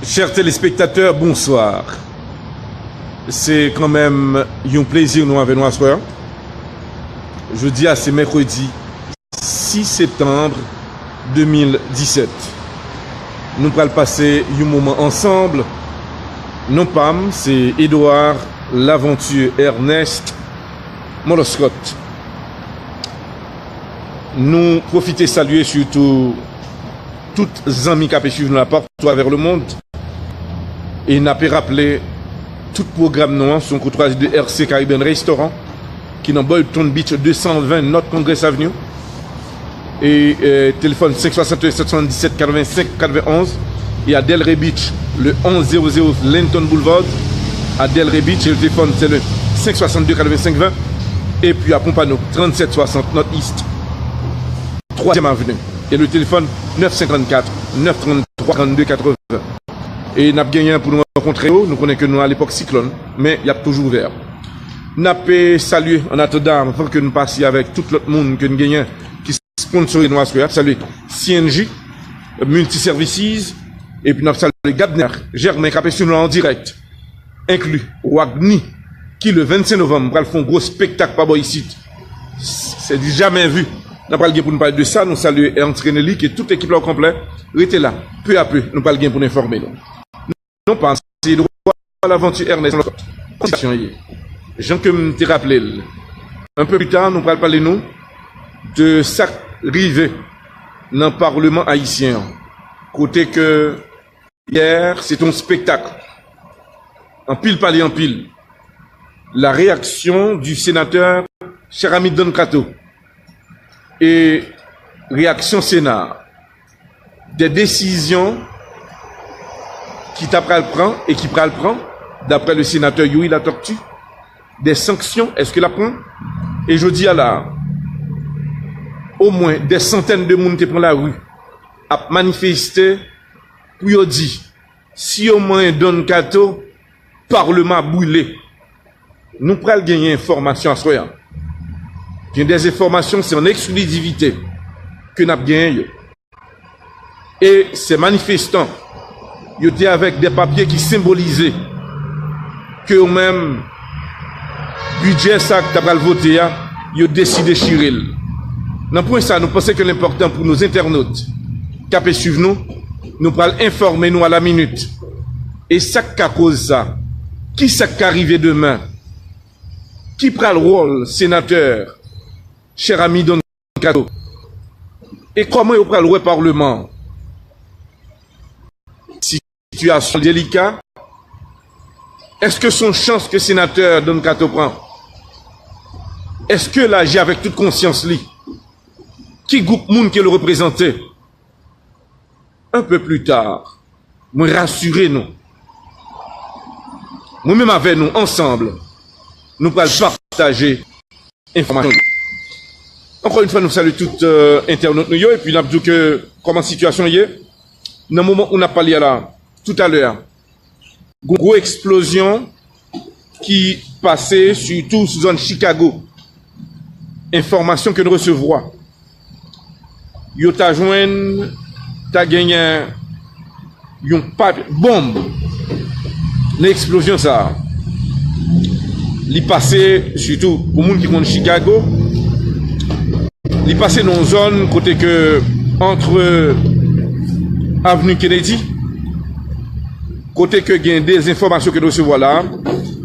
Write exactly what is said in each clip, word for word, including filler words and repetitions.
Chers téléspectateurs, bonsoir. Se kanmenm yon plezi nou avè nou aswè a. Jodi a se mèkredi sis septanm de mil disèt. Nou pral pase yon moman ansanm. Non pa m, se Edouard Laventure Ernest Moloscot. Nou pwofite salye sitou tout zanmi k ap swiv nou la partou atravè lemonn. E n ape raple, tout pwogram nou an sou koutwazi de R C Caribbean Restaurant, ki nan Boynton Beach, de san ven North Congress Avenue. E, euh, téléphone cinq soixante-un sept cent dix-sept quatre-vingt-cinq quatre-vingt-onze. Et à Delray Beach, le onze zéro zéro Linton Boulevard. À Delray Beach, et le téléphone, c'est le cinq soixante-deux quatre-vingt-cinq vingt. Et puis à Pompano, trente-sept soixante North East troisième Avenue. Et le téléphone, neuf cinquante-quatre neuf trente-trois trente-deux quatre-vingts. E n ap genyen pou nou rankontre yo. Nou konnen ke nou a lepòk siklòn, men y ap toujou ouvè. N ap, eh, salye, an atandan, anvan ke nou pase avèk tout lòt moun ke n genyen ki sponsore nou aswè a, salye C N J Multi Services, epi n ap salye Gabner Germain k ap swiv nou an dirèk, enkli Wagny, ki le vennsenk novanm pral fè yon gwo spektak pa bò isit. Se di jamè vi. N ap pral gen pou nou pale de sa, nou salye Ernst Renely, ke tout ekip la o konplè. Rete la, peu à peu, nou pral gen pou nou enfòme nou. Non pa m, se Edouard Laventure Ernest Moloscot. Konstitisyon ye. Jan ke m te raple l, un peu plus tard, nou pral pale nou de sa k rive nan Palman ayisyen an. Kote ke yè, se te yon spektak. Anpil pale anpil. La réaction du sénateur cher ami Don Kato. E reyaksyon Sena a. Des décisions ki ta pral pran e ki pral pran, d'après le sénateur Youri Latortue. Des sanctions, èske l ap pran? E jodi a la, omwen des centaines de moun te pran lari ap manifeste pou yo di, si yo manyen Don Kato, Palman brile. Nou pral genyen enfòmasyon aswè a. Gen des enfòmasyon, se an eksklizivite ke n ap genyen yo. E se manifestan yo te avèk de papye ki senbolize ke yo menm, bidjè sa k ta pral vote a, yo deside chire l. Nan pwen sa, nou panse ke l enpòtan pou nos internautes k ap swiv nou, nou pral enfòme nou à la minute. E sa k ka koz sa? Kisa k ka rive demen? Ki pral wòl senatè, cher ami Don Kato? E kòman yo pral wè Palman an? Sitiyasyon delika. Èske se yon chans ke senatè Don Kato pran? Èske l aji avèk tout konsyans li? Ki gwoup moun ke l reprezante? Un peu plus tard, mwen rasire nou. Mwen menm avè nou, ansanm, nou pral pataje enfòmasyon yo. Encore une fois, nou salye tout, euh, entènot nou yo, epi n ap di w ke kòman sitiyasyon ye. Nan moman ou n ap pale a la, toutalè, gon gwo eksplozyon ki pase, sitou sou zòn Chicago. Enfòmasyon ke n resevwa, yo ta jwenn, ta genyen yon pa-, bonm nan eksplozyon sa a. Li pase, sitou pou moun ki konn Chicago, li pase nan yon zòn kote ke, antre Avenue Kennedy, kote ke gen de enfòmasyon ke nou resevwa la,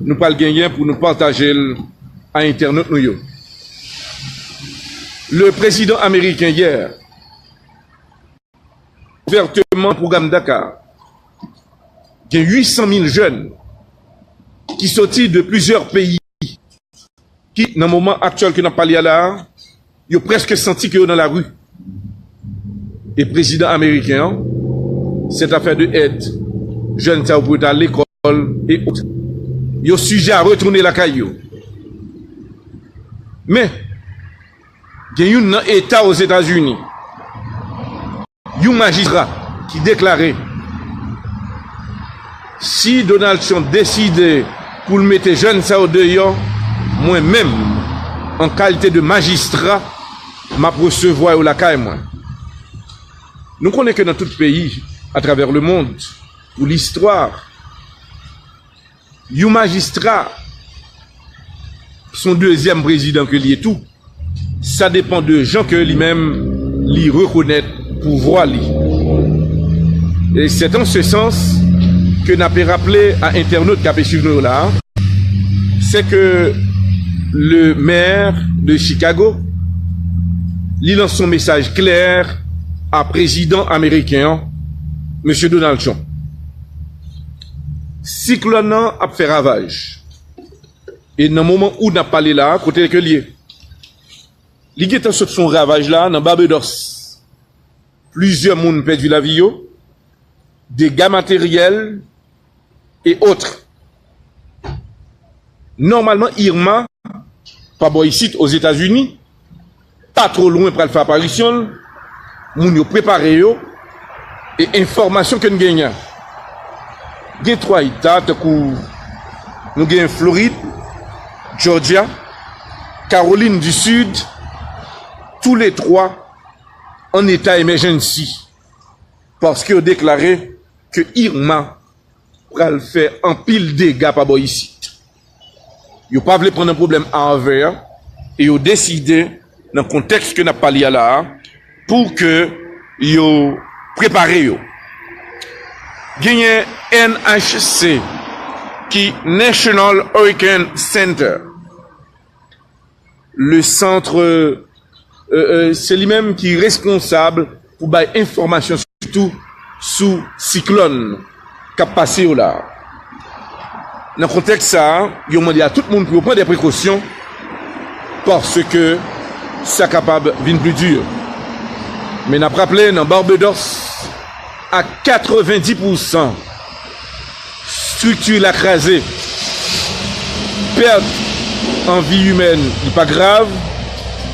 nou pral genyen pou nou pataje l a entènot nou yo. Le président américain hier, ouvèteman pwogram DACA, gen uit san mil jèn ki soti de plizyè peyi ki, nan moman aktyèl ke n ap pale a la, yo prèske santi ke yo nan lari. E prezidan ameriken an, cette affaire de aide, jèn sa yo pou yo ta lekòl e ot, yo sijè a retounen lakay yo. Men, gen youn nan eta Ozetazini, yon majistra ki deklare, si Donald Trump deside pou l mete jèn sa yo deyò, mwen menm, an kalite de majistra, m ap resevwa yo lakay mwen. Nou konnen ke nan tout peyi, atravè lemond, pou listwa. Yon majistra, se yon dezyèm prezidan ke l ye tou. Sa depann de jan ke li menm li rekonèt pouvwa li. E c'est en ce sens que n ape raple a entènot k ape swiv nou yo la, c'est que le maire de Chicago, li lanse yon mesaj klè a prezidan ameriken an, mesye Donald Trump. Siklòn nan ap fè ravaj. E nan moman ou n ap pale la, kote ke l ye? Li gentan sot fè yon ravaj la nan Barbados. Plizyè moun pèdi lavi yo, dega materyèl e otrè. Nòmalman, Irma, pa bò isit, Ozetazini, pa two lwen pral fè aparisyon l, moun yo prepare yo, e enfòmasyon ke n genyen, gen twa eta, tankou nou gen Florid, Georgia, Kawolin di Sid, tou le twa an eta emergency, paske yo deklare ke Irma pral fè anpil dega pa bò isit. Yo pa vle pran nan pwoblèm a avè a, e yo deside, nan kontèks ke n ap pale a la a, pou ke yo prepare yo. Genyen N H C, ki National Hurricane Center. Le centre, euh, euh, se li menm ki responsab pou bay enfòmasyon sitou sou siklòn k ap pase yo la. Nan kontèks sa a, yo mande a tout moun pou yo pran de prekosyon, paske sa kapab vin pli di. Men n ap raple, nan Barbados, a katrevendi pousan, estrikti la kraze. Pèt an vi imèn, li pa grav.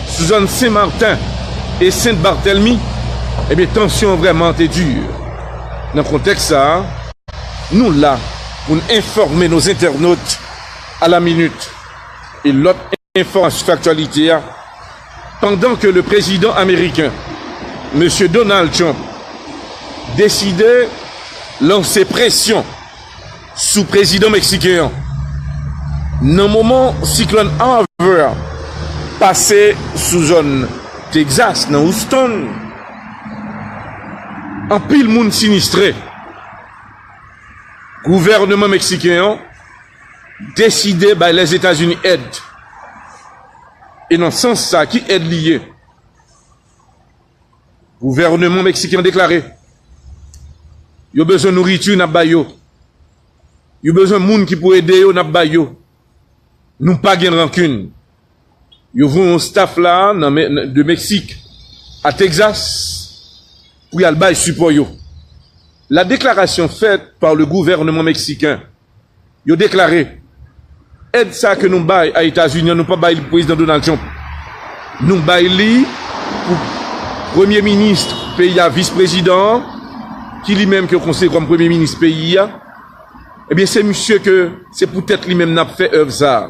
Sou zòn Sen Maten e Sent Batèlmi, ebyen, tansyon an vrèman te di. Nan kontèks sa a, nou la pou n enfòme nos internautes à la minute. E lòt enfòmasyon sou aktyalite a, pandan ke le prezidan ameriken, mesye Donald Trump, deside lanse presyon sou prezidan meksiken an. Nan moman siklòn Harvey a pase sou zòn Texas, nan Houston, anpil moun sinistre. Gouvènman meksiken an deside bay Lèzetazini èd. E nan sans sa, ki èd li ye? Gouvènman meksiken an deklare, yo bezwen nouriti, n ap bay yo. Yo bezwen moun ki pou ede yo, n ap bay yo. Nou pa gen rankin. Yo voye yon staff la nan Me-, de Meksik a Texas pou y al bay sipò yo. La déclaration faite par le gouvernement mexicain, yo deklare, èd sa ke nou bay a Etazini an, nou pa bay li pou prezidan Donald Trump. Nou bay li pou premye minis peyi a, vis prezidan an, ki li menm ke yo konsidere kòm premye minis peyi a. Ebyen, se misye ke se poutèt li menm n ap fè èv sa a.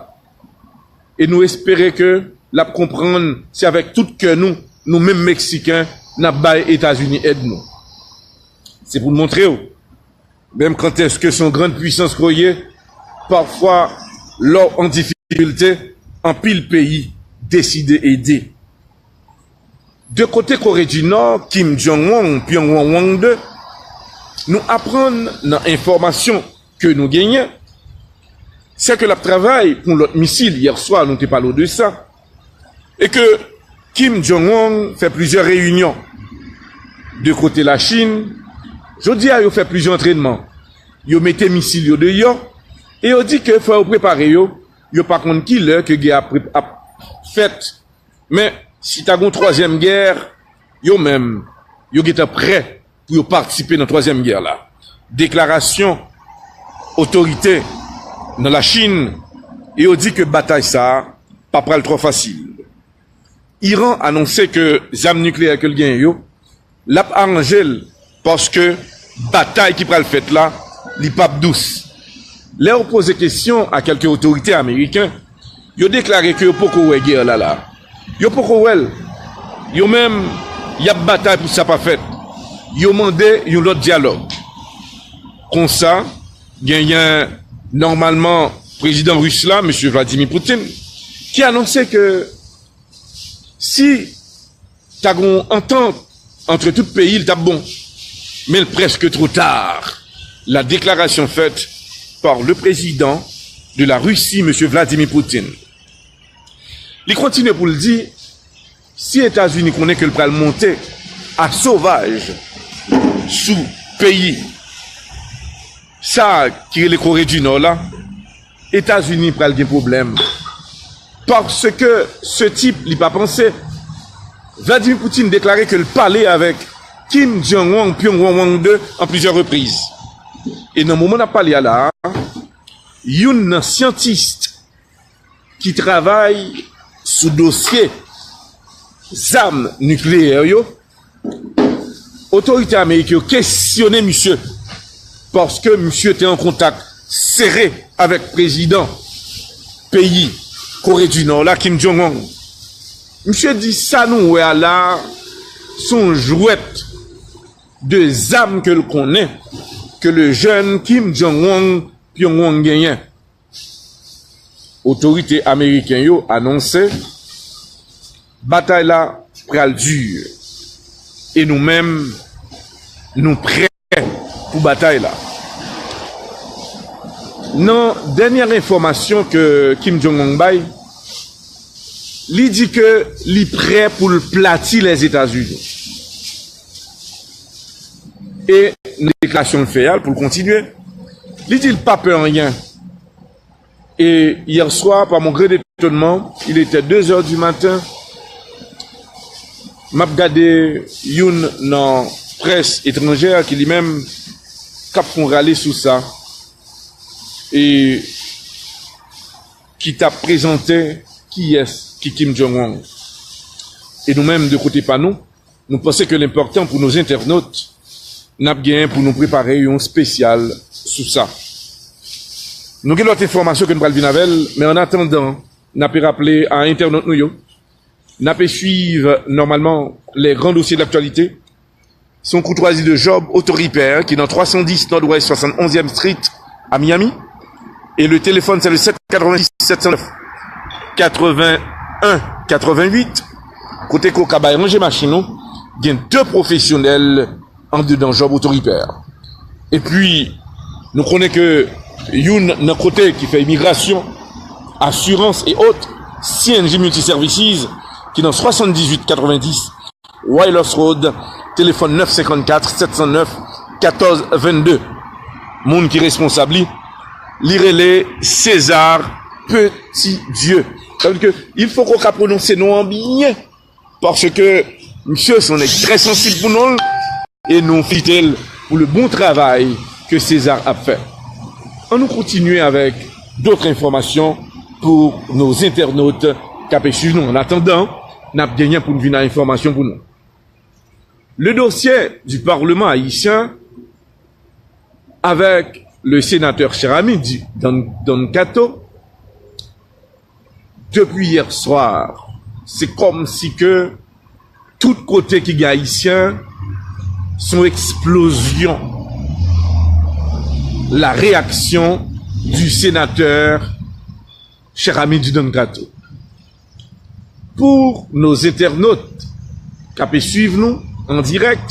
E nou espere ke l ap konprann se avèk tout kè nou, nou menm Meksiken, n ap bay Etazini èd nou. Se pou n montre w, menm kantèske se yon grann pwisans ke w ye, pafwa, lè w an difikilte, anpil peyi deside ede. De kote Kore di Nò, Kim Jong-un, Pyongyang de, nou aprann nan enfòmasyon ke nou genyen, se ke l ap travay pou yon lòt misil. Yè swa, nou te pale w de sa. E ke Kim Jong-un fè plizyè reyinyon. De kote Lachin, jodi a, yo fè plizyè antrènman. Yo mete misil yo deyò, e yo di ke fò yo prepare yo, yo pa konn ki lè ke gè ap, ap fèt. Men, si ta gen yon twazyèm gè, yo menm, yo gentan prè pou yo patisipe nan twazyèm gè la. Deklarasyon otorite nan Lachin, e yo di ke batay sa a pa pral twò fasil. Iran anonse ke zam nikleyè ke l genyen yo, l ap aranje l, paske batay ki pral fèt la, li p ap dous. Lè yo poze kesyon a kèlke otorite ameriken, yo deklare ke yo poko wè gè la la. Yo poko wè l. Yo menm, y ap batay pou sa pa fèt. Yo mande yon lòt dyalòg. Konsa, genyen nòmalman prezidan ris la, mesye Vladimir Putin, ki anonse ke si ta gen yon antant ant tout peyi, li t ap bon. Men l prèske twò ta. La déclaration faite par le président de la Russie, mesye Vladimir Putin. Li kontinye pou l di, si Etazini konnen ke l pral monte a sovaj sou peyi sa a ki rele Kore di Nò la, Etazini pral gen pwoblèm. Paske se tip, li pa panse. Vladimir Putin deklare ke l pale avèk Kim Jong-un, Pyongyang de, an plizyè repriz. E nan moman n ap pale a la a, youn nan syantis ki travay sou dosye zam nikleyè yo, otorite ameriken yo kesyone misye, paske misye te an kontak sere avèk prezidan peyi Kore di Nò la, Kim Jong-un. Misye di sa nou wè a la, se yon jwèt de zam ke l konnen, ke le jeune Kim Jong-un Pyongyang genyen. Otorite ameriken yo anonse batay la pral di. E nou menm, nou prè pou batay la. Nan dènyè enfòmasyon ke Kim Jong-un bay, li di ke li prè pou l plati Lèzetazini. E nan deklarasyon l fè a, pou l kontinye, li di l pa pè anyen. E yè swa, pa mon grand étonnement, il était deux heures du matin, m ap gade youn nan près etranjè ki li menm k ap fè yon rale sou sa, e ki t ap prezante kiyès ki Kim Jong-un. E nou menm, de kote pa nou, nou panse ke l enpòtan pou nos entènot, n ap genyen pou nou prepare yon espesyal sou sa. Nou gen lòt enfòmasyon ke nou pral vin avè l, men an atandan, n ape raple a entènot nou yo, n ape swiv nòmalman les grands dossiers de l'actualité. Se yon koutwazi de Job Auto Repair ki nan twa san dis Nòdwès swasann onzyèm Street a Miami. E le téléphone, c'est le sept quatre-vingt-six sept cent neuf quatre-vingt-un quatre-vingt-huit. Kote ke w ka bay ranje machin ou, gen de pwofesyonèl andedan Job Auto Repair. Epi, nou konnen ke youn nan kote ki fè imigrasyon, asirans e ot, C N J Multiservices, ki nan swasanndizwit katrevenndis Wailers Road, telefòn nèf senkannkat sèt san nèf katòz vennde. Moun ki responsab li, li rele César Petitdieu. Sa vle di ke il fo ke w ka pwononse non an byen, paske misye se yon nèg trè sansib pou non l, e nou felisite l pou le bon travay ke César ap fè. Ann nou kontinye avèk dòt enfòmasyon pou nos entènot k ap swiv nou. An atandan, n ap genyen pou n vin a enfòmasyon pou nou. Le dossier du Parlement haïtien avec le sénateur cher ami Di- Don, Don Kato, depuis hier soir, c'est comme si que tout kote ki gen Ayisyen, se yon eksplozyon. La réaction du sénateur cher ami Di Don Kato. Pou nos entènot k ap swiv nou an dirèk,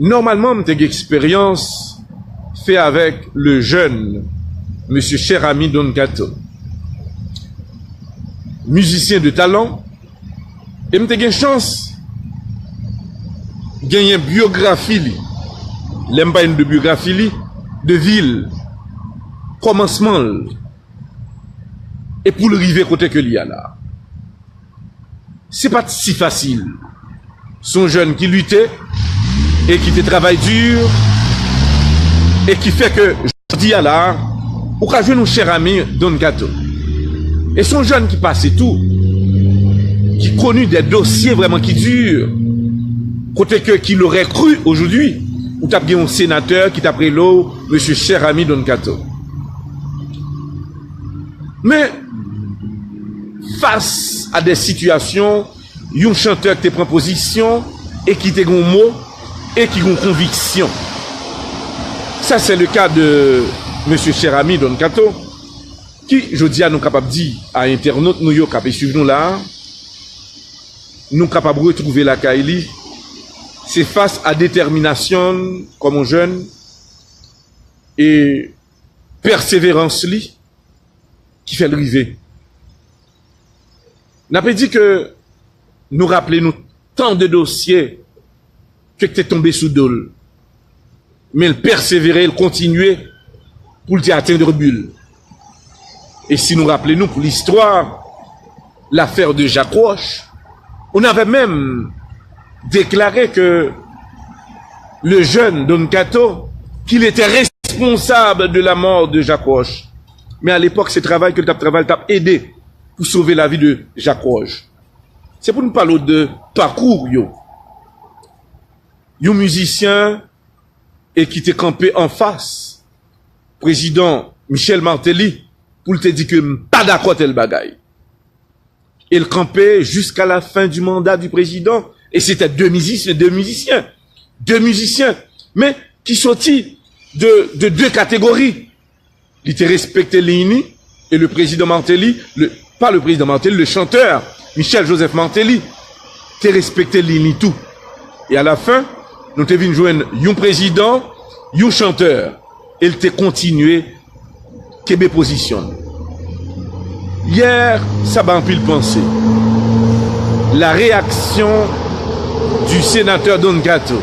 nòmalman, m te gen eksperyans fè avèk le jeune mesye cher ami Don Kato, mizisyen de talan, e m te gen chans genyen byografi li. Lè m pale de byografi li, de vi l, kòmansman l, e pou l rive kote ke li a la. Se pa t si fasil. Se yon jèn ki lite e ki te travay di e ki fè ke jodi a la, ou ka jwenn yon cher ami Don Kato. E se yon jèn ki pase tou, ki koni de dosye vrèman ki di, kote ke qui l'aurait cru aujourd'hui, ou t ap gen yon senatè ki t ap rele w mesye cher ami Don Kato. Men, fas a de sitiyasyon, yon chantè ki te pran pozisyon e ki te gen yon mo e ki gen yon konviksyon. Sa, se le ka de mesye chè ami Don Kato, ki, jodi a, nou kapab di a entènot nou yo k ap swiv nou la a, nou kapab retwouve lakay li, se fas a detèminasyon l kòm yon jèn e pèseverans li ki fè l rive. N ape di ke nou raple nou tan de dosye ke te tonbe sou do l. Men l pèsevere, l kontinye pou l te atenn bi l. E si nou raple nou pou listwa, l'affaire de Jacques Roche, on avait même déclaré que le jeune Don Kato, qu'il était responsable de la mort de Jacques Roche. Men a lepòk, se travay ke l t ap travay, l t ap ede pou sove lavi de Jacques Roche. Se pou n pale w de pakou yo. Yon mizisyen e ki te kanpe anfas prezidan Michel Martelly pou l te di ke m pa dakò tèl bagay. E l kanpe jusqu'à la fin du mandat du président. E se te de mizisyen, de mizisyen, de mizisyen, men ki soti de, de de kategori. Li te respekte liy li, e le président Martelly, le, pas le président Martelly, le chanteur Michel Joseph Martelly, te respekte liy li tou. E a la fen, nou te vin jwenn yon prezidan, yon chantè, e l te kontinye kenbe pozisyon l. Yè, sa bay anpil panse. La réaction du sénateur Don Kato.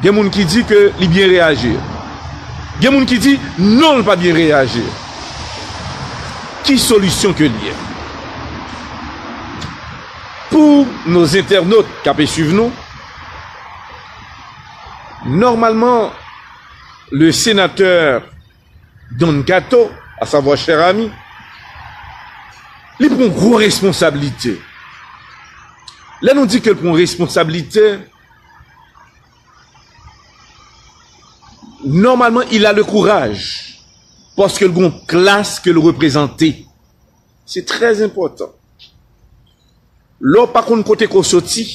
Gen moun ki di ke li byen reyaji. Gen moun ki di non, l pa byen reyaji. Ki solisyon ke l ye? Pou nos entènot k ape swiv nou, nòmalman, le sénateur Don Kato, à savoir chè ami, li pran gwo responsablite. Lè nou di ke l pran responsablite, nòmalman, il a le courage, paske l gon klas ke l reprezante. Se trè enpòtan. Lè w pa konn kote ke w soti,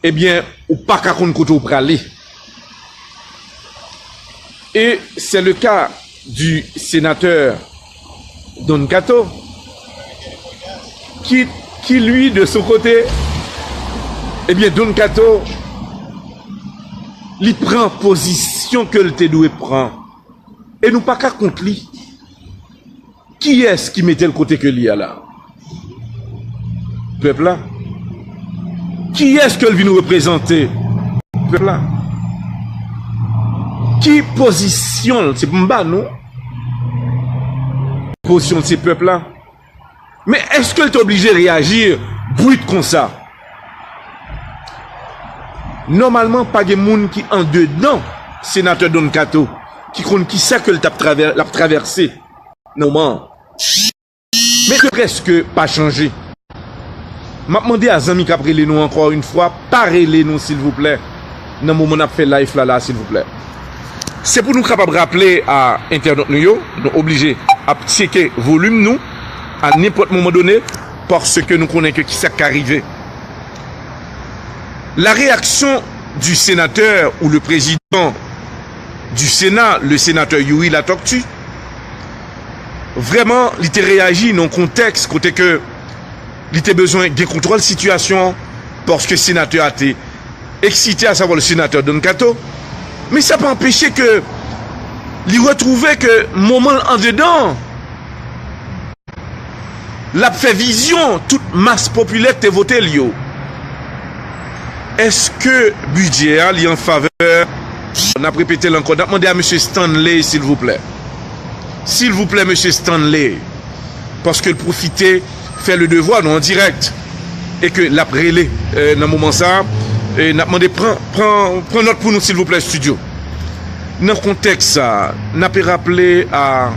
ebyen, ou pa ka konn kote w prale. Et c'est le cas du sénateur Don Kato, qui, qui lui, de son côté, ebyen, Don Kato, li pran pozisyon ke l te dwe pran. E nou pa ka kont li. Kiyès ki mete l kote ke li a la? Pèp la. Kiyès ke l vin reprezante? Pèp la. Ki pozisyon l? Se pou m ba nou. Pozisyon l, se pèp la. Men èske l te oblije reyaji brit konsa? Nòmalman, pa gen moun ki andedan senatè Don Kato ki konn kisa ke l t ap travè-, l ap travèse nan moman an. Men ke prèske pa chanje. M ap mande a zanmi k ap rele nou ankò yon fwa, pa rele nou silvouplè nan moman n ap fè live la, la, silvouplè. Se pou nou kapab raple a entènot nou yo, nou oblije ap tcheke volim nou a nenpòt moman done, paske nou konnen ke kisa k ka rive. La réaction du sénateur ou le président du Sénat, le sénateur Youri Latortue, vrèman, li te reyaji nan yon kontèks kote ke li te bezwen gen kontwòl sitiyasyon an, paske senatè a te eksite, à savoir le sénateur Don Kato. Men sa pa anpeche ke li retwouve ke moman l andedan, l ap fè vizyon tout mas popilè k te vote l yo. Èske bidjè a li an favè? N ap repete l ankò, n ap mande a mesye Stanley, silvouplè. Silvouplè, mesye Stanley. Paske l pwofite fè le devwa, nou an dirèk. E ke l ap rele, eh, nan moman sa a. E n ap mande pran, pran, pran nòt pou nou, silvouplè, estidyo. Nan kontèks sa a, n ape raple a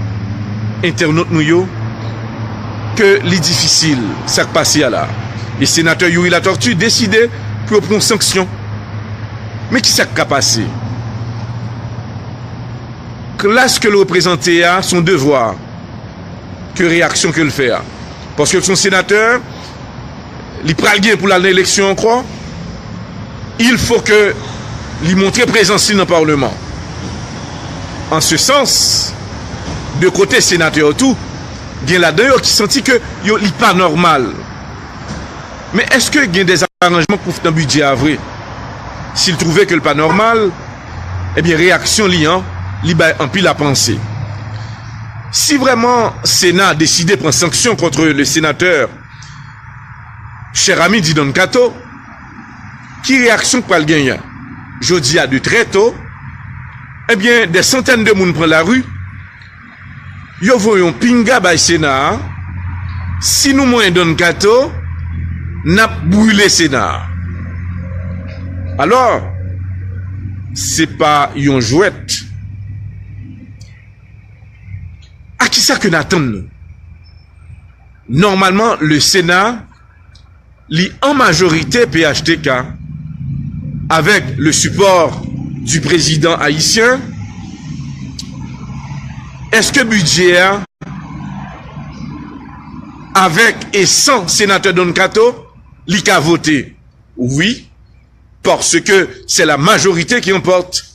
entènot nou yo ke li difisil, sa k pase a la. E senatè Youri Latortue deside pou yo pran yon sanksyon. Men kisa k ka pase? Klas ke l reprezante a, se yon devwa ke reyaksyon ke l fè a. Paske l se yon senatè, li pral gen pou l al nan eleksyon ankò. Il faut que li montre prezans li nan palman. An se sans, de kote senatè yo tou, gen ladan yo ki santi ke yo, li pa nòmal. Men èske gen de aranjman k pou fèt nan bidjè a vre? Si l twouve ke l pa nòmal, ebyen, reyaksyon li an, li bay anpil a panse. Si vrèman Sena deside pran sanksyon kont le senatè chè ami Didon Kato, ki reyaksyon k pral genyen? Jodi a de trè to, ebyen, de santèn de moun pran lari, yo voye yon pinga bay Sena a, si nou mwen Don Kato, n ap brile Sena a. Alò, se pa yon jwèt. A kisa ke n atann nou? Nòmalman, le Sena, li an majorite P H T K, avèk le sipò du prezidan ayisyen, èske bidjè a, avèk e san senatè Don Kato, li ka vote? Wi, paske se la majorite ki anpòte.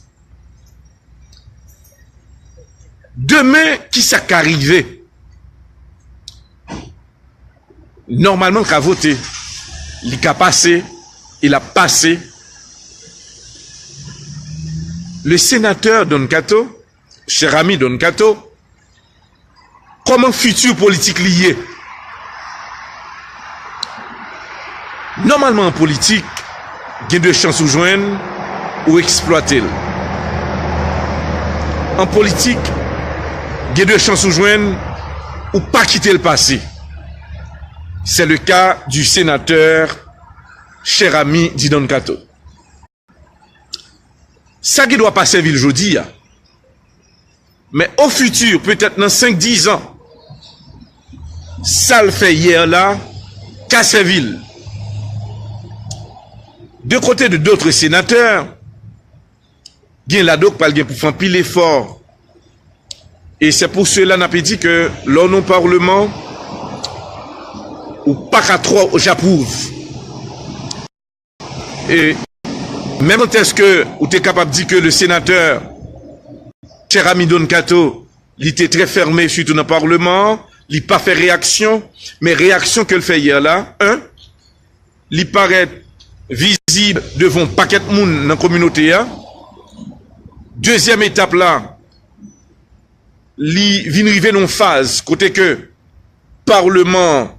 Demen, kisa k ka rive? Nòmalman, l ka vote, li ka pase, e l ap pase. Le senatè Don Kato, chè ami Don Kato, kòman fiti politik li ye? Nòmalman, an politik, gen de chans ou jwenn, ou eksplwate l. An politik, gen de chans ou jwenn, ou pa kite l pase. C'est le cas du sénateur, chè ami Didon Kato. Sa gen dwa pa sèvi l jodi a. Men o fiti, petèt nan senk, diz an, sa l fè yè la ka sèvi l. De kote de dotre senatè, gen ladan yo k pral gen pou fè anpil efò. E se pou sela n ap di ke lè w nan palman, ou pa ka twò japwouve. E menm kantèske ou te kapab di ke le senatè, chè ami Don Kato, li te trè fèmen, sitou nan palman an, li pa fè reyaksyon, men reyaksyon ke l fè yè la, en, li parèt vizib devan yon pakèt moun nan kominote a. Dezyèm etap la, li vin rive nan yon faz kote ke palman an,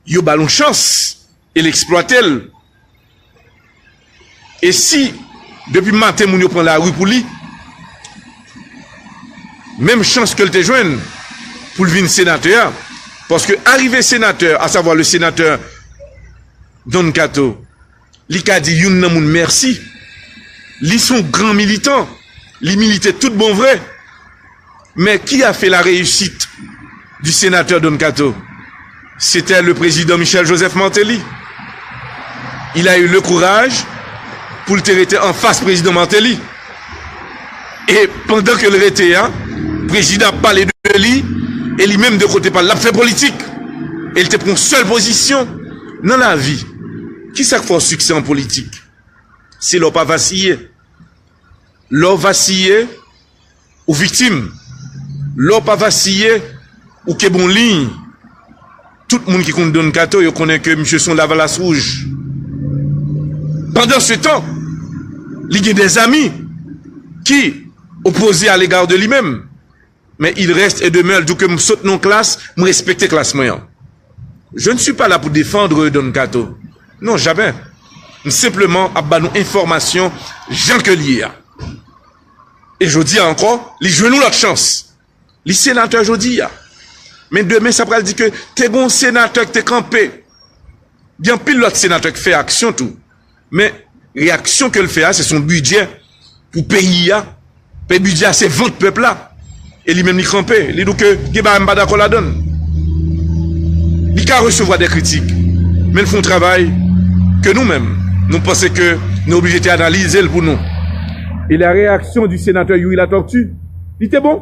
yo ba l yon chans e l eksplwate l. E si, depi maten, moun yo pran lari pou li, menm chans ke l te jwenn pou l vin senatè a, paske arive senatè, asavwa le senatè Don Kato, li ka di youn nan moun mèsi. Li se yon gran militan. Li milite tout bon vre. Mais qui a fait la réussite du sénateur Don Kato? C'était le président Michel Joseph Martelly. Il a eu le courage pou l te rete anfas prezidan Martelly. E pandan ke l rete a, prezidan ap pale de li, e li menm de kote pa l, l ap fè politik. E l te pran yon sèl pozisyon nan lavi. Kisa k fè w siksè an politik? Se lè w pa vasiye. Lè w vasiye, ou viktim. Lè w pa vasiye, ou kenbe yon liy. Tout moun ki konn Don Kato, yo konnen ke misye se yon lavalas wouj. Pandan se tan, li gen de zanmi ki opoze a lega de li menm. Men il reste et demeure, di ke m sot nan klas, m respekte klas mwen an. Je ne suis pas là pour défendre Don Kato. Non, jamais. M senpleman ap ba nou enfòmasyon jan ke l ye a. E jodi a ankò, li jwenn yon lòt chans. Li senatè jodi a. Men demen, sa pral di ke te gen yon senatè ki te kanpe. Gen anpil lòt senatè ki fè aksyon tou. Men reyaksyon ke l fè a, se se yon bidjè pou peyi a. Pe bidjè a, se vant pèp la. E li menm, li kanpe. Li di w ke gen bagay m pa dakò ladan l. Li ka resevwa de kritik. Men l fè yon travay ke nou menm, nou panse ke nou oblije te analize l pou nou. E la reyaksyon di senatè Youri Latortue, li te bon?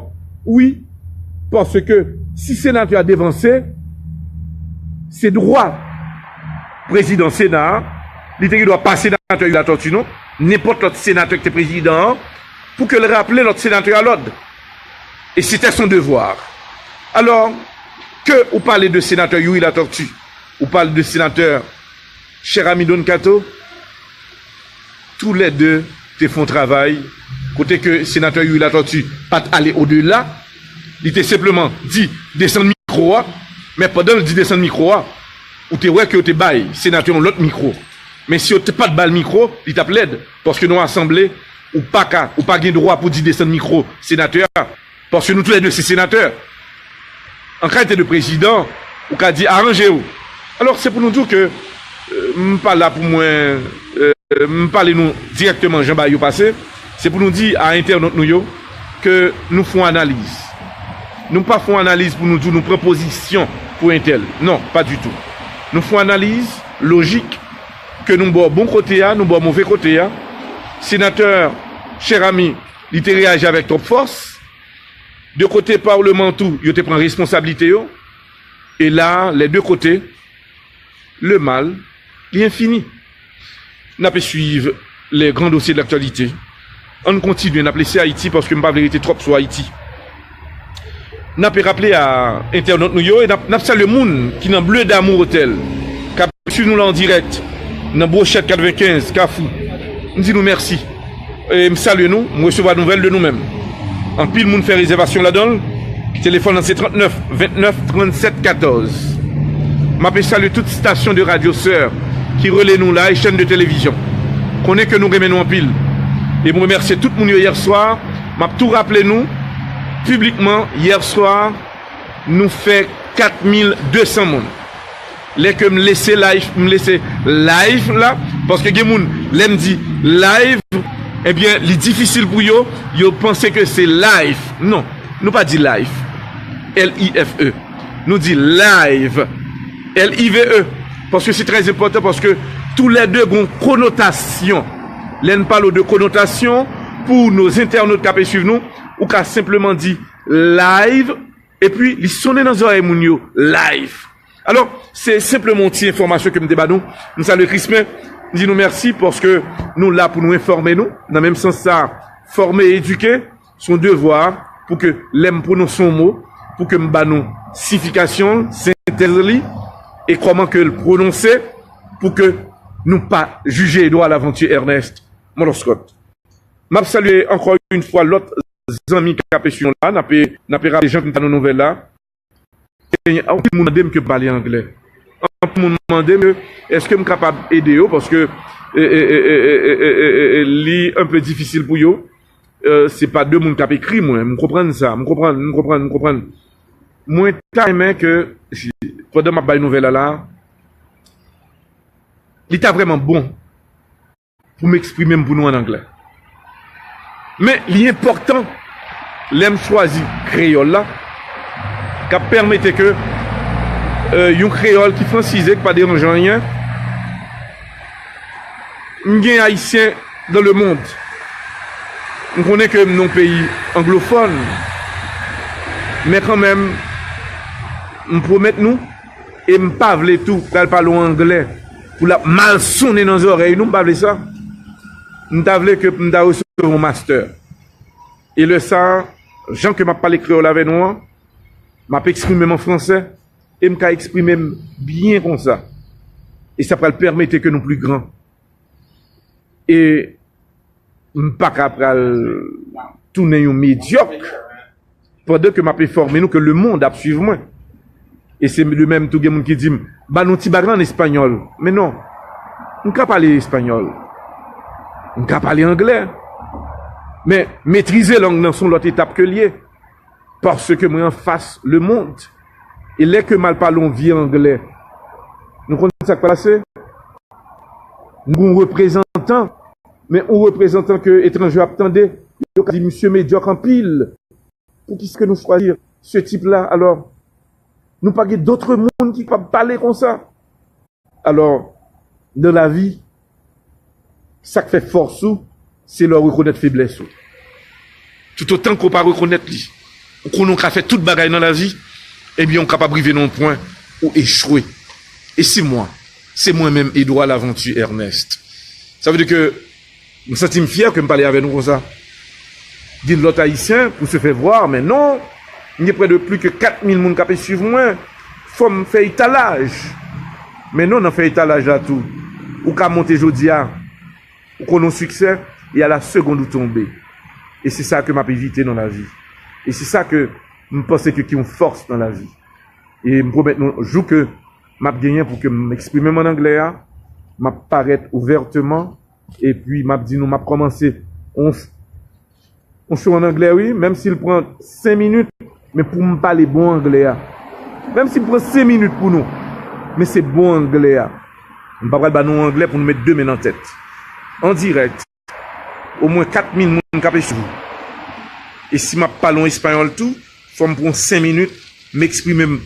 Wi. Paske si senatè a devanse, se dwa prezidan Sena a, li te gen dwa pase nan senatè Youri Latortue, non. Nenpòt lòt senatè ki te prezidan an, pou ke l raple lòt senatè a lòd. Et c'était son devoir. Alors, que ou pale de senatè Youri Latortue, ou pale de senatè chè ami Don Kato, toulède te fè yon travay, kote ke senatè Youri Latortue pa t ale odela, li te senpleman di desann mikwo a, men pandan l di desann mikwo a, ou te wè ke yo te bay senatè yon lòt mikwo. Men si yo te pa t ba l mikwo, li t ap lèd, paske nan yon asanble, ou pa ka, ou pa gen dwa pou di desann mikwo senatè a. Paske nou toulède se senatè. An kalite de prezidan, ou ka di aranje w. Alò, se pou nou di w ke, euh, m pa la pou mwen, euh, m pale nou dirèkteman jan bagay yo pase. Se pou nou di a entènot nou yo ke nou fè yon analiz. Nou pa fè yon analiz pou nou di w nou pran pozisyon pou entèl. Non, pa ditou. Nou fè yon analiz lojik ke nou bò bon kote a, nou bò move kote a. Senatè, chè ami, li te reyaji avèk twòp fòs. De kote palman tou, yo te pran responsablite yo. E la, les deux côtés, le mal, li enfini. N ap swiv les grands dossiers de l'actualité. Ann kontinye, n ap lese Ayiti paske m pa vle rete twòp sou Ayiti. N ap raple a entènot nou yo, e n ap, n ap salye moun ki nan Bleu d'Amour Hotel, k ap swiv nou la an dirèk nan Brochèt katrevenkenz, Kafou. M di nou mèsi. E m salye nou, m resevwa nouvèl de nou menm. Anpil moun fè rezèvasyon ladan l. Telefòn nan se trannèf ventnèf trannsèt katòz. M ape salye tout stasyon de radyo sè ki rele nou la e chèn de televizyon. Konnen ke nou renmen nou anpil. E m remèsye tout moun yo yè swa. M ap tou raple nou piblikman, yè swa, nou fè kat mil de san moun. Lè ke m lese live, m lese live la, paske gen moun, lè m di live, ebyen, li difisil pou yo, yo panse ke se live. Non, nou pa di live. L I F E. Nou di live. L I V E. Paske se trè enpòtan, paske toulède gon konotasyon. Lè n pale de konotasyon, pou nos entènot k ap swiv nou, ou ka senpleman di live, epi li sonnen nan zòrèy moun yo, live. Alò, se senpleman yon ti enfòmasyon ke m te ba nou. M salye Crispin, m di nou mèsi paske nou la pou nou enfòme nou. Nan menm sans sa, fòme e edike, se yon devwa pou ke lè m pwononse yon mo, pou ke m ba nou siyifikasyon l, sentèz li, e kòman ke l pwononse, pou ke nou pa jije Edouard Laventure Ernest Moloscot. M ap salye ankò yon fwa lòt zanmi k ap swiv nou la, n ap, n ap raple jan ke m ta nou nouvèl la. Anpil moun mande m ke m pale anglè. Anpil moun mande m ke èske m kapab ede yo, paske, e, e, e, li enpe difisil pou yo. E, se pa de moun k ap ekri mwen. M konprann sa. M konprann, m konprann, m konprann. Mwen ta renmen ke, si, pandan m ap bay nouvèl la la, li ta vrèman bon pou m eksprime m pou nou an anglè. Men, li enpòtan, lè m chwazi kreyòl la, k ap pèmete ke, e, yon kreyòl ki fransize, ki pa deranje anyen, m gen Ayisyen dans le monde. M konnen ke m nan yon peyi anglofòn, men kanmenm, m pwomèt nou, e m pa vle tou pral pale w anglè pou l ap mal sonnen nan zòrèy nou, m pa vle sa. M ta vle ke m ta resevwa yon mastè. E lè sa a, jan ke m ap pale kreyòl avè nou an, m ap eksprime m an fransè, e m ka eksprime m byen konsa. E sa pral pèmete ke nou pli gran. E m pa ka pral tounen yon medyòk pandan ke m ap enfòme nou ke lemonn ap swiv mwen. E se de menm tou gen moun ki di m, "Ba nou ti bagay an espanyòl." Men non, m ka pale espanyòl, m ka pale anglè, men metrize lang nan se yon lòt etap ke l ye. Paske mwen anfas lemonn. E lè ke m al pale yon vye anglè, nou konn sa k pase? Nou gon reprezantan, men yon reprezantan ke etranje ap tande, yo ka di, "Misye medyòk anpil. Poukisa ke nou chwazi ce type-là, alors?" Nou pa gen dòt moun ki kapab pale konsa. Alò, nan lavi, sa k fè fòs ou, se lè w rekonèt feblès ou. Toutotan ke w pa rekonèt li, ou konnen w ka fè tout bagay nan lavi, ebyen, ou kapab rive nan yon pwen ou echwe. E se mwen, se mwen menm, Edouard Laventure Ernest, Sa vle di ke m santi m fyè ke m pale avè nou konsa. Gen lòt Ayisyen pou se fè vwa, men non, m gen près de plus que quatre mille moun k ap swiv mwen. Fò m fè etalaj. Men non, nan fè etalaj la tou, ou ka monte jodi a, ou konn yon siksè, e a la segonn ou tonbe. E se sa ke m ap evite nan lavi. E se sa ke m panse ke ki yon fòs nan lavi. E m pwomèt nou, jou ke m ap genyen pou ke m eksprime m ann anglè a, m ap parèt ouvèteman, epi m ap di nou, m ap kòmanse yon, yon show ann anglè, wi, menm si l pran senk minit, men pou m pale bon anglè a. Menm si l pran senk minit pou nou, men se bon anglè a. M pa pral ba nou anglè pou nou met de men nan tèt. An dirèk. Omwen kat mil moun k ap eswiv ou. E si m ap pale yon espayòl tou, fò m pran senk minit, m eksprime m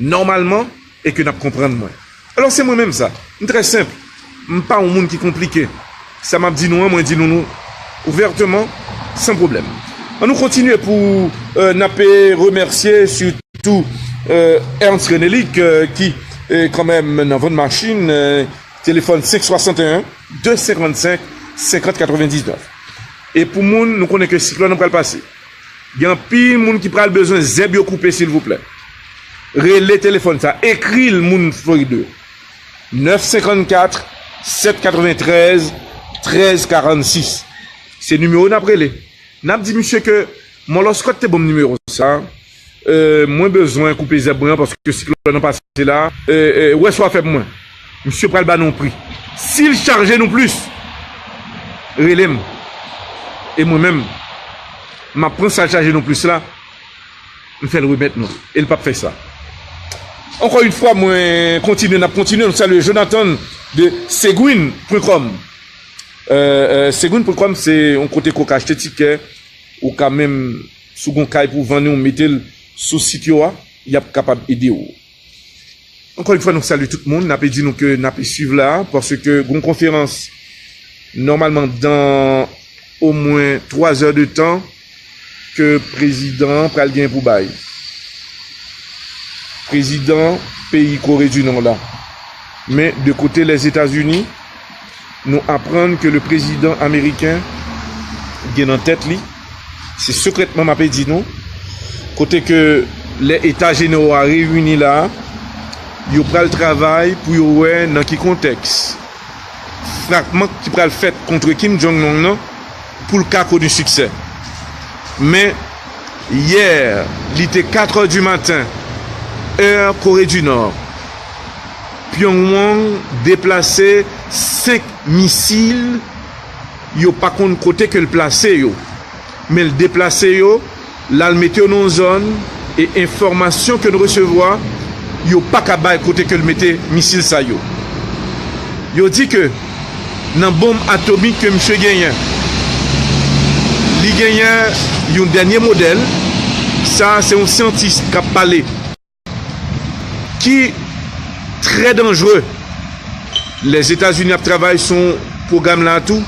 nòmalman e ke n ap konprann mwen. Alò, se mwen menm sa. M trè senp. M pa yon moun ki konplike. Sa m ap di nou an, mwen di nou, nou ouvèteman, san pwoblèm. An nou kontinye pou, euh, n ap remèsye sitou, euh, Ernst Renélic, euh, ki, euh, kanmenm nan vann machin, euh, telefòn senk swasanteyen, de senkannsenk, senkant katrevendiznèf. E pou moun, nou konnen ke siklòn nan pral pase. Gen anpil moun ki pral bezwen zèb yo koupe, silvouplè. Rele telefòn sa, ekri l, moun Florid yo. Nèf senkannkat, sèt katreventrèz, trèz karannsis. Se nimewo n ap rele. N ap di misye ke Mòlòskòt te ban m nimewo sa. Euh, mwen bezwen koupe zèb mwen an paske siklòn nan pase la. Euh, euh, wè sa w a fè pou mwen. Misye pral ba nou yon pri. Si l chaje nou plis, rele m. E mwen menm, m ap pran sa l chaje nou plis la, m fè l remèt nou. E l p ap fè sa. Ankò yon fwa, mwen kontinye, n ap kontinye. Nou salye Jonathan de Seguin pwen kòm. Euh, euh, Seguin pwen kòm se yon kote ke w ka achte tikè, ou ka menm, si w gen yon kay pou w vann, ou mete l sou sit yo a, y ap kapab ede w. Ankò yon fwa, nou salye tout moun, n ap di nou ke n ap swiv la, paske gen yon konferans, nòmalman, dan omwen twa zè de tan, ke prezidan an pral gen pou bay. Prezidan peyi Kore di Nò la. Men de kote Lèzetazini, nou aprann ke le prezidan ameriken gen nan tèt li, se sekrètman m ape di nou, kote ke lè Eta Jenewo a reyini la, yo pral travay pou yo wè nan ki kontèks frapman ki pral fèt kont Kim Jong-un nan pou l ka koni siksè. Men, yè, li te katrè di maten, è Kore di Nò, Pyongyang deplase senk misil, yo pa konn kote ke l plase yo, men l deplase yo, l al mete yo nan yon zòn, e enfòmasyon ke n resevwa, yo pa ka bay kote ke l mete misil sa yo. Yo di ke nan bonm atomik ke misye genyen, li genyen yon dènye modèl. Sa, se yon syantis k ap pale, ki trè danjre. Lèzetazini ap travay sou pwogram la tou.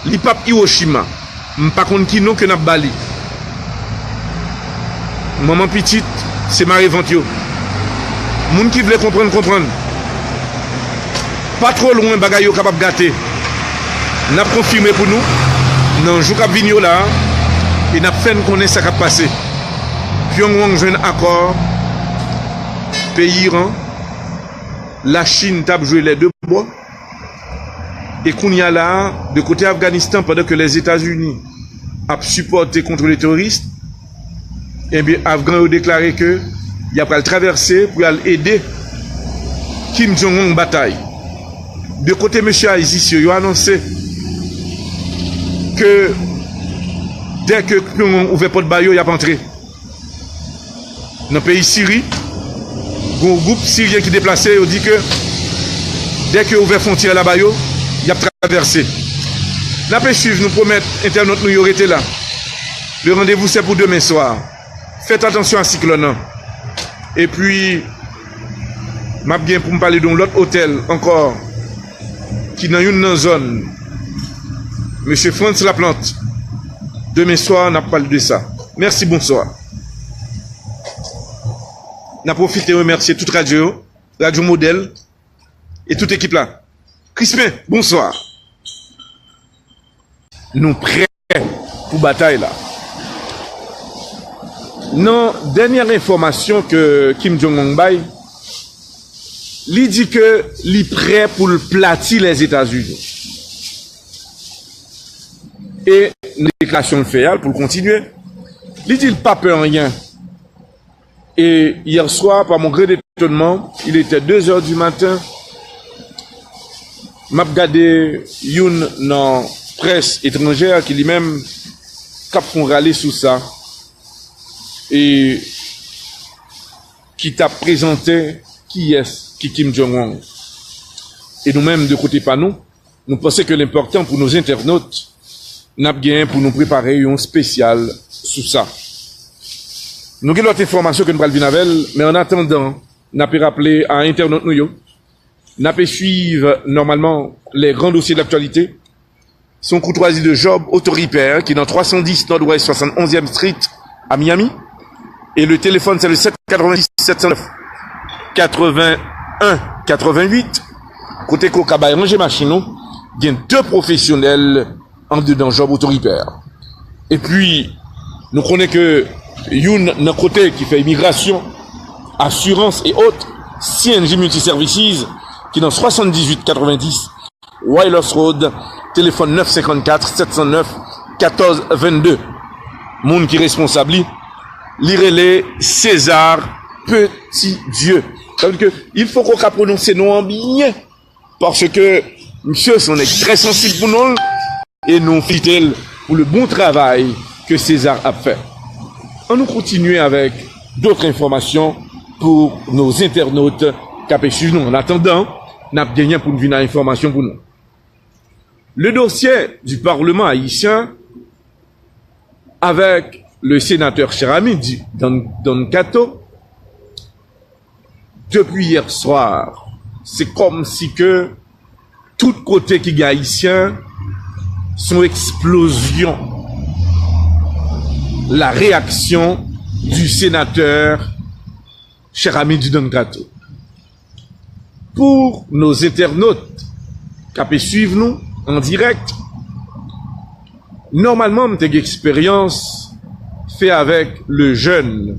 Li p ap Hiroshima. M pa konn ki non ke n ap ba li. Manman pitit, se mare vant yo. Moun ki vle konprann, konprann. Pa twò lwen bagay yo kapab gate. N ap konfime pou nou nan jou k ap vini yo la, e n ap fè n konnen sa k ap pase. Pyongyang jwenn akò peyi Iran, Lachin t ap jwe lè de bò. E kounye a la a, de kote Afganistan, pandan ke Lèzetazini ap sipòte kont le terrorisme, ebyen, Afgan yo deklare ke y ap pral travèse pou y al ede Kim Jong-un batay. De kote mesye ISIS yo, yo anonse ke dè ke Pyongyang ouvè pòt ba yo, y ap antre. Nan peyi Siri, gen yon gwoup siryen ki deplase, yo di ke dè ke yo ouvè fwontyè la ba yo, y ap travèse. N ape swiv, nou pwomèt entènot nou yo rete la. Le rendez-vous, c'est pour demain soir. Fèt atansyon a siklòn nan. Epi, m ap gen pou m pale de yon lòt otèl ankò, ki nan youn nan zòn mesye Frantz Laplante. Demen swa, n ap pale de sa. Mèsi, bonswa. N ap pwofite remèsye tout radyo yo, Radyo Modèl, e tout ekip la. Crispin, bonswa. Nou prè pou batay la. Nan dènyè enfòmasyon ke Kim Jong-un bay, li di ke li prè pou l plati Lèzetazini. E nan deklarasyon l fè a, pou l kontinye, li di l pa pè anyen. Et hier soir, par mon grand étonnement, il était deux heures du matin, m ap gade youn nan près etranjè ki li menm k ap fè yon rale sou sa, e ki t ap prezante kiyès ki Kim Jong-un. E nou menm, de kote pa nou, nou panse ke l enpòtan pou nos entènot, n ap genyen pou nou prepare yon espesyal sou sa. Nou gen lòt enfòmasyon ke nou pral vin avè l, men an atandan, n ape raple a entènot nou yo, n ape swiv nòmalman les grands dossiers de l'actualité. Se yon koutwazi de Job Auto Repair ki nan twa san dis Nòdwès swasann onzyèm Street a Miami. E le téléphone, c'est le sept quatre-vingt-six sept cent neuf quatre-vingt-un quatre-vingt-huit. Kote ke w ka bay ranje machin ou, gen de pwofesyonèl andedan Job Auto Repair. Epi, nou konnen ke youn nan kote ki fè imigrasyon, asirans e ot, C N J Multi Services, ki nan swasann dizuit katrevendis Wailers Road, telefòn nèf senkannkat sèt san nèf katòz vennde. Moun ki responsab li, li rele César Petitdieu. Sa vle di ke il fo ke w ka pwononse non an byen, paske misye se yon nèg trè sansib pou non l, e nou felisite l pou le bon travay ke César ap fè. An nou kontinye avèk dòt enfòmasyon pou nos entènot k ap swiv nou. An atandan, n ap genyen pou n vin a enfòmasyon pou nou. Le dossier du Parlement haïtien avec le sénateur cher ami Di- Don, Don Kato, depi yè swa, se kòmsi ke tout kote ki gen Ayisyen, se yon eksplozyon. La réaction du sénateur cher ami Di Don Kato. Pou nos entènot k ap swiv nou an dirèk, nòmalman, m te gen eksperyans fè avèk le jeune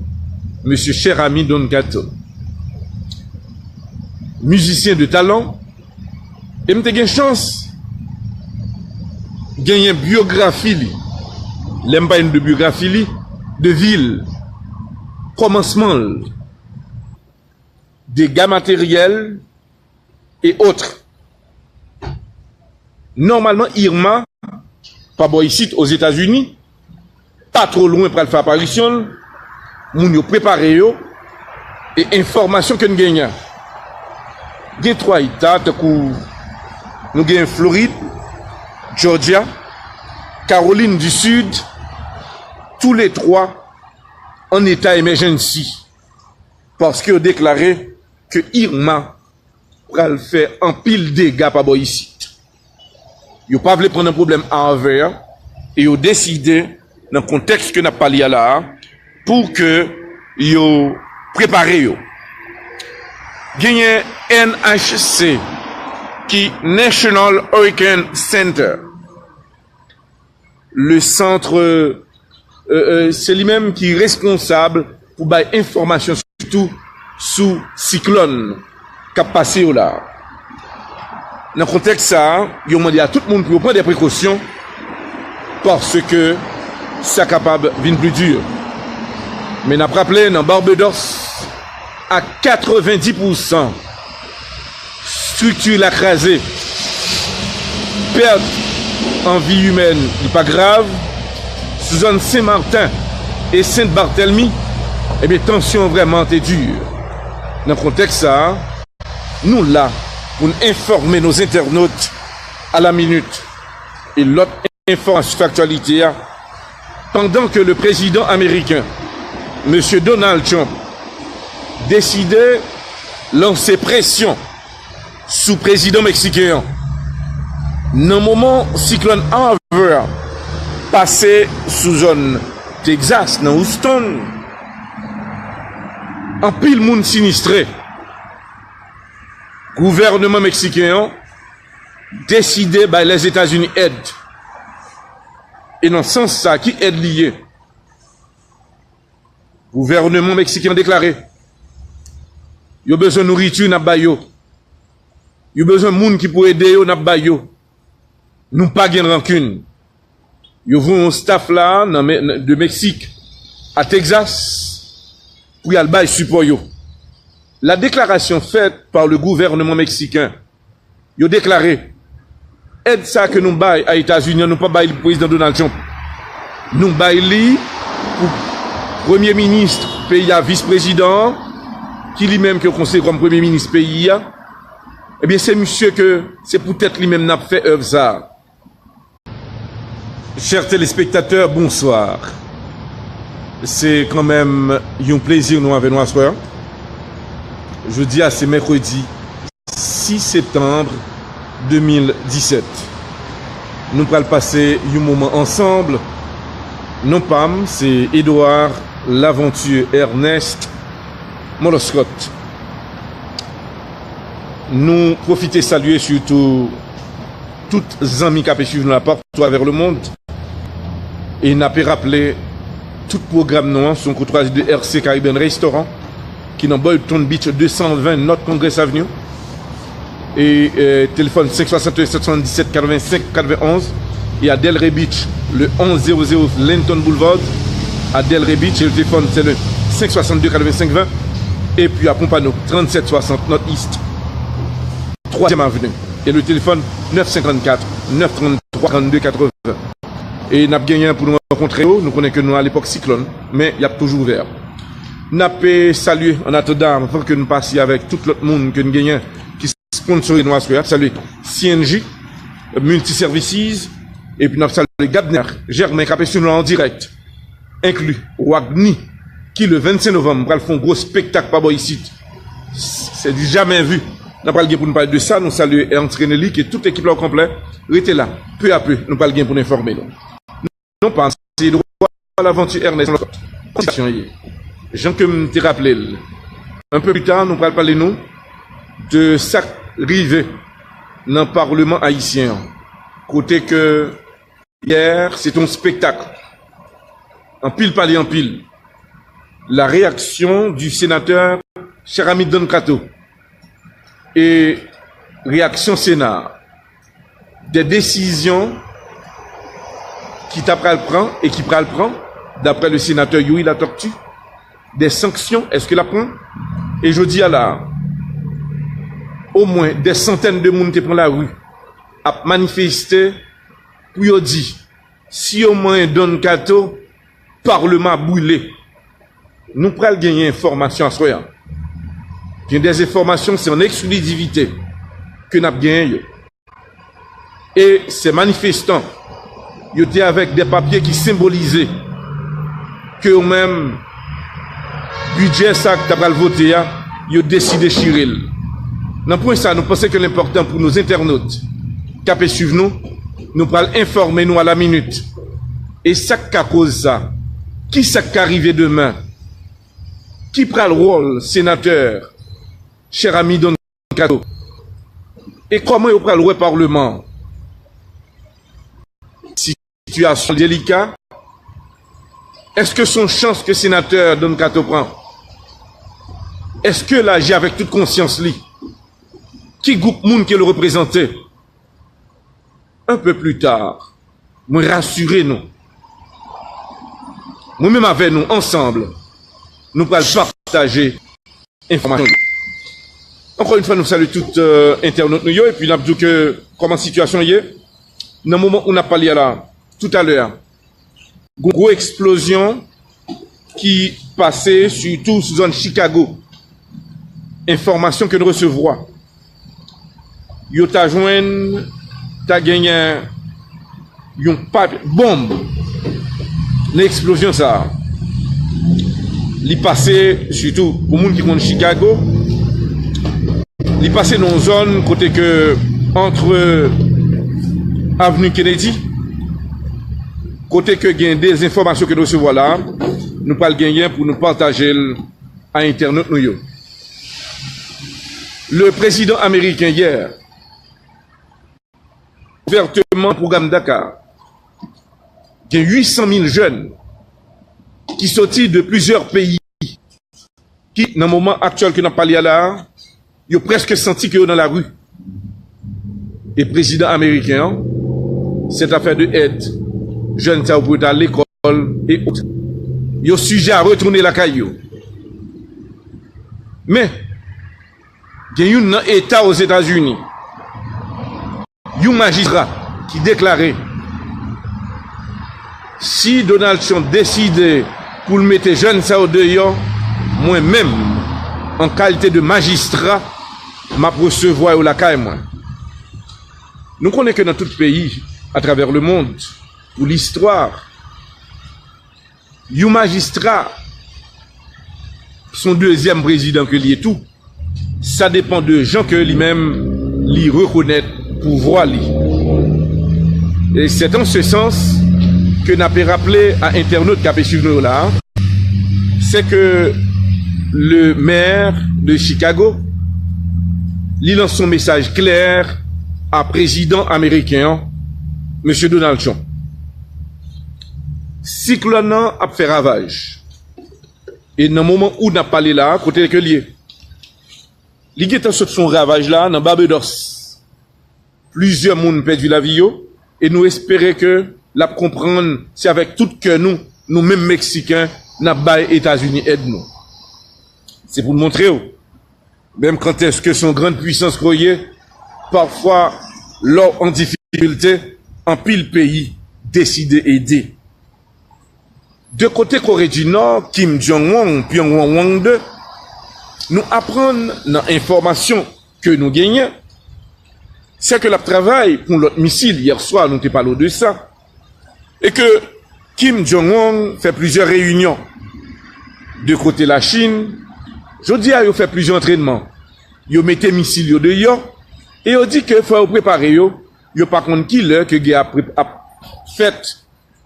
mesye cher ami Don Kato, mizisyen de talan, e m te gen chans genyen byografi li. Lè m pale de byografi li, de vi l, kòmansman l, dega materyèl, e ot. Nòmalman, Irma, pa bò isit, Ozetazini, pa two lwen pral fè aparisyon l, moun yo prepare yo, e enfòmasyon ke n genyen. Gen twa eta, tankou nou gen Florid, Georgia, Caroline du Sud, tou le twa an eta emergency, paske yo deklare ke Irma pral fè anpil dega pa bò isit. Yo pa vle pran nan pwoblèm Harvey a, e yo deside, nan kontèks ke n ap pale a la a, pou ke yo prepare yo. Genyen N H C, ki National Hurricane Center. Le centre, euh, euh, se li menm ki responsab pou bay enfòmasyon sitou sou siklòn k ap pase yo la. Nan kontèks sa a, yo mande a tout moun pou yo pran de prekosyon, paske sa kapab vin pli di. Men n ap raple, nan Barbados, a katrevendi pousan, estrikti la kraze. Pèt an vi imèn, li pa grav. Sou zòn Sen Marten e Sent Batèlmi, ebyen, tansyon an vrèman te di. Nan kontèks sa a, nou la pou n enfòme nos entènot a la minit. E lòt enfòmasyon sou aktyalite a, pandan ke le prezidan ameriken, mesye Donald Trump, deside lanse presyon sou prezidan meksiken an. Nan moman siklòn Harvey a pase sou zòn Texas, nan Houston, anpil moun sinistre. Gouvènman meksiken an deside bay Lèzetazini èd. E nan sans sa, ki èd li ye? Gouvènman meksiken an deklare, yo bezwen nouriti, n ap bay yo. Yo bezwen moun ki pou ede yo, n ap bay yo. Nou pa gen rankin. Yo voye yon staff la nan, de Meksik a Texas pou y al bay sipò yo. La déclaration faite par le gouvernement mexicain, yo deklare, èd sa ke nou bay a Etazini an, nou pa bay li pou prezidan Donald Trump. Nou bay li pou premye minis peyi a, vis prezidan an, ki li menm ke yo konsidere kòm premye minis peyi a. Ebyen, se misye ke se poutèt li menm n ap fè èv sa a. Chers téléspectateurs, bonsoir. Se kanmenm yon plezi nou avè nou aswè a. Jodi a se mèkredi sis septanm de mil disèt. Nou pral pase yon moman ansanm. Non pa m, se Edouard Laventure Ernest Moloscot. Nou pwofite salye sitou tout zanmi k ape swiv nou la partou avè lemond. E n ape raple, tout pwogram nou an sou koutwazi de R C Caribbean Restaurant, ki nan Boynton Beach, de san ven North Congress Avenue. E, e, telefòn senk swasann en, sèt swasann disèt, katrevensenk, katrevenonz. E a Delray Beach, le onz zéro zéro Linton Boulevard, a Delray Beach. E le telefòn, se le senk swasann de, katrevensenk, ven. Epi a Pompano, trannsèt swasant North East twazyèm Avni. E le telefòn, nèf senkannkat, nèf tranntwa, trannde katreven. E n ap genyen pou nou rankontre yo. Nou konnen ke nou a lepòk siklòn, men y ap toujou ouvè. N ap, eh, salye, an atandan, anvan ke nou pase avèk tout lòt moun ke n genyen ki sponsore nou aswè a, salye C N J Multiservices, epi n ap salye Gardner Germain k ape swiv nou an dirèk, enkli Wagny, ki le vennsenk novanm pral fè yon gwo espektak pa bò isit. Se di jamè vi. N ap pral gen pou nou pale de sa, nou salye Ernst René Lee, ke tout ekip la o konplè. Rete la, peu à peu, nou pral gen pou nou enfòme nou. Non pa m, se Edouard Laventure Ernest Moloscot. Sitiyasyon ye. Jan ke m te raple l, un peu plus tard, nou pral pale nou de sa k rive nan Palman ayisyen an. Kote ke yè, se te yon espektak. Anpil pale anpil. La réaction du sénateur, cher ami Don Kato, e reyaksyon Sena a, de desizyon ki ta pral pran e ki pral pran, daprè le sénateur Youri Latortue, de sanksyon, èske l ap pran? E jodi a la, omwen de santèn de moun te pran lari ap manifeste pou yo di, si yo manyen Don Kato, Palman brile. Nou pral genyen enfòmasyon aswè a. Gen de enfòmasyon, se an eksklizivite ke n ap genyen yo. E se manifestan, yo te avèk de papye ki senbolize ke yo menm, bidjè sa k ta pral vote a, yo deside chire l. Nan pwen sa, nou panse ke l enpòtan pou nos internautes k ape swiv nou, nou pral enfòme nou a la minit. E sa k ka koz sa? Ki sa k ka rive demen? Ki pral wòl senatè, chè ami Don Kato? E kòman yo pral wè Palman an? Sitiyasyon delika. Èske se yon chans ke senatè Don Kato pran? Èske l aji avèk tout konsyans li? Ki gwoup moun ke l reprezante? Un peu plus tard, mwen rasire nou. Mwen menm avè nou, ansanm, nou pral pataje enfòmasyon yo. Ankò yon fwa, nou salye tout, euh, entènot nou yo, epi n ap di w ke kòman sitiyasyon ye. Nan moman ou n ap pale a la, toutalè a, gwo eksplozyon ki pase sitou sou zòn Chicago. Enfòmasyon ke n resevwa, yo ta jwenn, ta genyen yon pa, bonm nan eksplozyon sa a. Li pase, sitou pou moun ki konn Chicago, li pase nan yon zòn kote ke, antre Avenue Kennedy, kote ke gen de enfòmasyon ke nou resevwa la, nou pral genyen pou nou pataje l a entènot nou yo. Le président américain hier ouvèteman nan pwogram DACA. Gen uit san mil jèn ki soti de plizyè peyi ki, nan moman aktyèl ke n ap pale a la a, yo prèske santi ke yo nan lari. E prezidan ameriken an, cette affaire de èd jèn sa yo pou yo ta lekòl e ot, yo sijè a retounen lakay yo. Men, gen youn nan eta Ozetazini, yon majistra ki deklare, si Donald Trump deside pou l mete jèn sa yo deyò, mwen menm, an kalite de majistra, m ap resevwa yo lakay mwen. Nou konnen ke nan tout peyi, atravè lemond, pou listwa, yon majistra, se yon dezyèm prezidan ke li ye tou. Sa depann de jan ke li menm, li rekonèt pouvwa li. E c'est en ce sens ke n ape raple a entènot k ape swiv nou yo la, c'est que le maire de Chicago, li lanse yon mesaj klè a prezidan ameriken an, mesye Donald Trump. Siklòn nan ap fè ravaj. E nan moman ou n ap pale la, kote ke l ye, li gentan sot fè yon ravaj la nan Barbados. Plizyè moun pèdi lavi yo, e nou espere ke l ap konprann se avèk tout kè nou, nou menm Meksiken, n ap bay Etazini èd nou. Se pou n montre w, menm kantèske se yon grann pwisans ke w ye, pafwa, lè w an difikilte, anpil peyi deside ede. De kote Kore di Nò, Kim Jong-un, Pyongyang de, nou aprann nan enfòmasyon ke nou genyen, se ke l ap travay pou yon lòt misil. Yè swa, nou te pale w de sa. E ke Kim Jong-un fè plizyè reyinyon. De kote Lachin, jodi a, yo fè plizyè antrènman. Yo mete misil yo deyò, e yo di ke fò yo prepare yo, yo pa konn ki lè ke gè ap, ap fèt.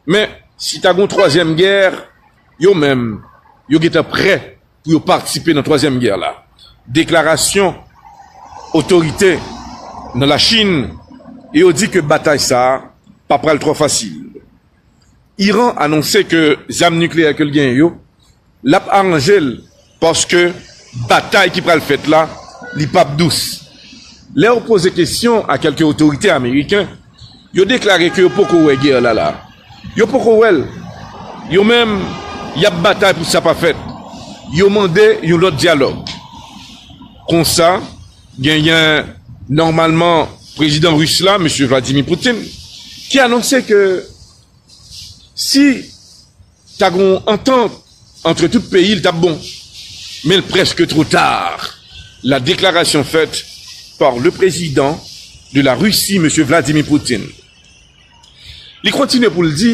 Men, si ta gen yon twazyèm gè, yo menm, yo gentan prè pou yo patisipe nan twazyèm gè la. Deklarasyon otorite nan Lachin, e yo di ke batay sa a pa pral twò fasil. Iran anonse ke zam nikleyè ke l genyen yo, l ap aranje l, paske batay ki pral fèt la, li p ap dous. Lè yo poze kesyon a kèlke otorite ameriken, yo deklare ke yo poko wè gè la la. Yo poko wè l. Yo menm, y ap batay pou sa pa fèt. Yo mande yon lòt dyalòg. Konsa, genyen nòmalman prezidan ris la, mesye Vladimir Putin, ki anonse ke si ta gen yon antant antre tout peyi, l t ap bon. Men l prèske twò ta. La déclaration faite par le président de la Russie, mesye Vladimir Putin. Li kontinye pou l di,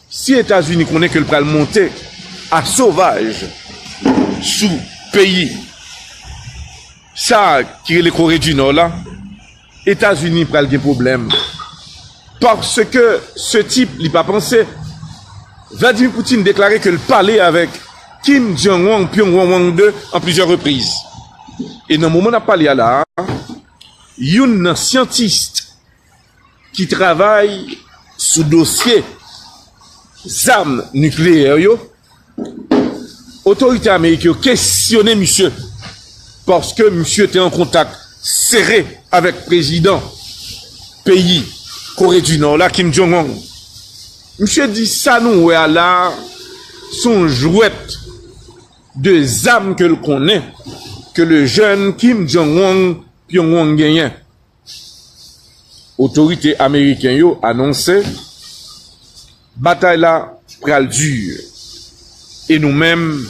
si Etazini konnen ke l pral monte a sovaj sou peyi sa a ki rele Kore di Nò la, Etazini pral gen pwoblèm. Paske se tip, li pa panse. Vladimir Putin deklare ke l pale avèk Kim Jong-un, Pyongyang de, an plizyè repriz. E nan moman n ap pale a la a, youn nan syantis ki travay sou dosye zam nikleyè yo, otorite ameriken yo kesyone misye, paske misye te an kontak sere avèk prezidan peyi Kore di Nò la, Kim Jong-un. Misye di sa nou wè a la, se yon jwèt de zam ke l konnen ke le jèn Kim Jong-un Pyongyang genyen. Otorite ameriken yo anonse batay la pral di e nou menm,